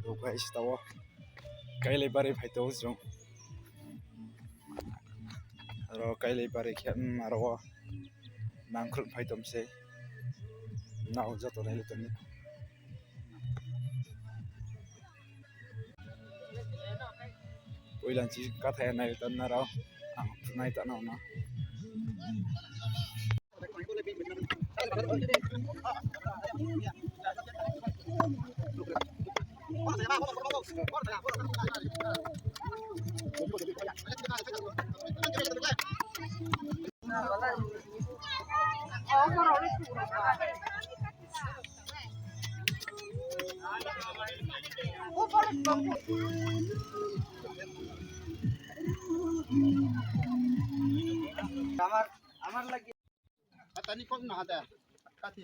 Luka istawa kailai bare phaito jong ro kailai bare khem aro nangkhul phaitomse naw jato nai tani oilanchi kathaya nai tan naro ang nai tan na আমার লাগি আতানি কোন না হাতে কাটি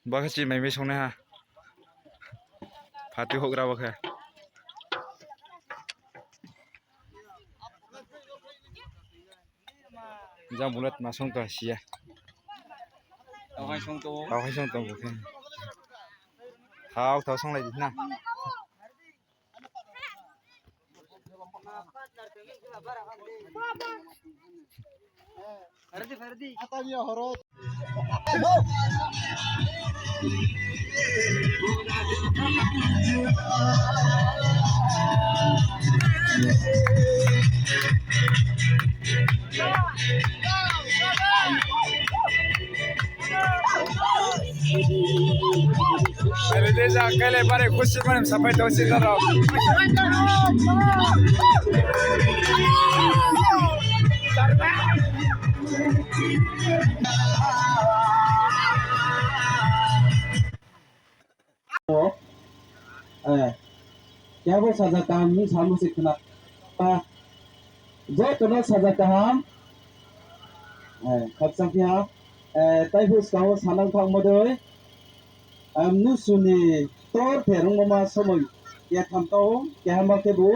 bakhachi mai mai songna ha phati hogra bakha jam bulat ma song ta sia awai song to bukhe hau thau song lai na Fardi atani horot Ele deja kailai bare khushi manem sapai tosi daro क्या वो सजा काम नहीं सामने से खना पा जो तो सजा काम खत संख्या ताई हुस काव सानंग थांग मदोय नु सुनि तोर फेरंग ममा समय या थामताव क्या हम के बु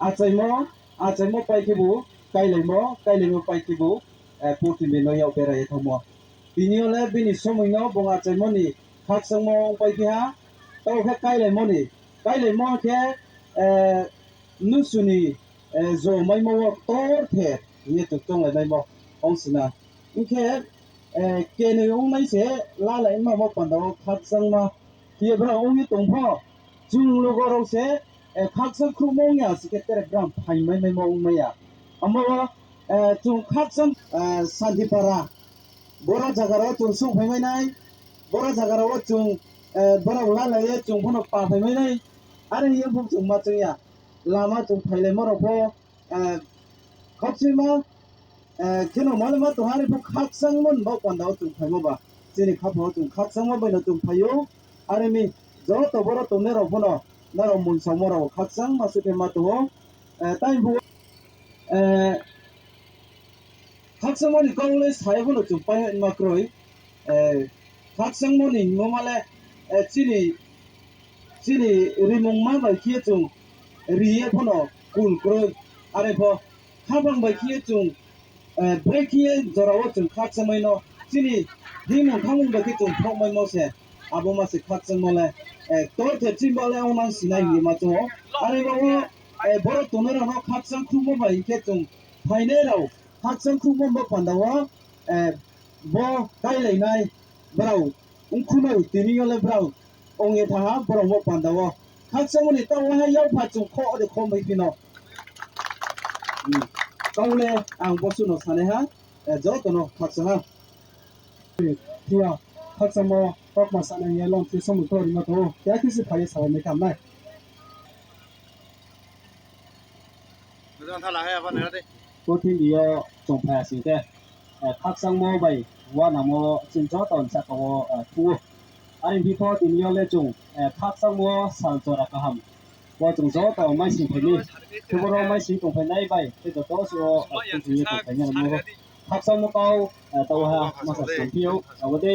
आचैमो पाइकेबु काइलेमो पाइकेबु पुति बेनो याव बेराय थमो बिनियोले बिनि समयनो बंगा आचैमोनि खाकसंमो पाइकेहा ताव के काइलेमो के नुसुनि जो मैमो तोर थे ये तो तंग लाइमो ओंसना इनके केने ओंनाय से लालाय माबा पंदाव खाकसंमा ये ब्रा ओंनि तंफो जुं लोगोराव से खाकसं खुमोंया सिकेtere ग्राम फाइमाय मैमो ओंनाया अमबा जुं खाकसं सान्तिपारा बरा जागाराव जुं सुं फाइमायनाय बरा जागाराव जुं बराव लालाय जुं फनो पा फाइमायनाय आरो ये बुक जुं माचैया लामा जुं फाइलाय मरफो खाकसिमा केनो मालमा तोहारे बु खाकसं मन बा पंदाव जुं फाइमोबा जेनि खाफो जुं खाकसं मा बैनो जुं फाइयो आरो मी जो तो बरा तो नेरो फनो नारो मुनसा मराव खाकसं मासुते मातो ताइ बु खाकसं मनि कावले सायबनो जुं पाय माक्रोय खाकसं मनि नमाले चिनि रिमंग मा बायखिए जुं रिए फनो कुल क्रोय आरो फ खाबां बायखिए जुं ब्रेकिए जराव जुं खाकसं मैनो चिनि दिमो थामुं बायखि जुं फमै मसे आबो मासे खाकसं मले तोर तेचि बाले ओनां सिनाय नि माचो आरो बावो बर तोनरा न खाकसं खुमो बायखे जुं फाइनेराव खाकसं खुमो बा पंदाव ब काइलायनाय ब्राव उखुनाय तिनियोले ब्राव ओंगे थाहा बरमो पंदाव खाकसं मनि तावा याव फाचुं ख अदे खमै पिनो कावले आं बसुनो साने हा जतनो खाकसं हा किया खाकसं म पकमा साने ये लं ति समु तो रिमा तो क्या किसी फाइ साव मे कामनाय मोजां थाला हाय आबा नरा दे कोथि बियो चंफा सिते खाकसं म बाय वा नामो चिनजो तन साकाव थु आरो बिफो तिनियोले जुं खाकसं म सालजरा गाहाम वा जुं जो तो माइसिं फाइनि थुबरो माइसिं तंफायनाय बाय ते तो सो कुनजियो तंफायनाय मो खाकसं म काव तावहा मासा संथियो आवदे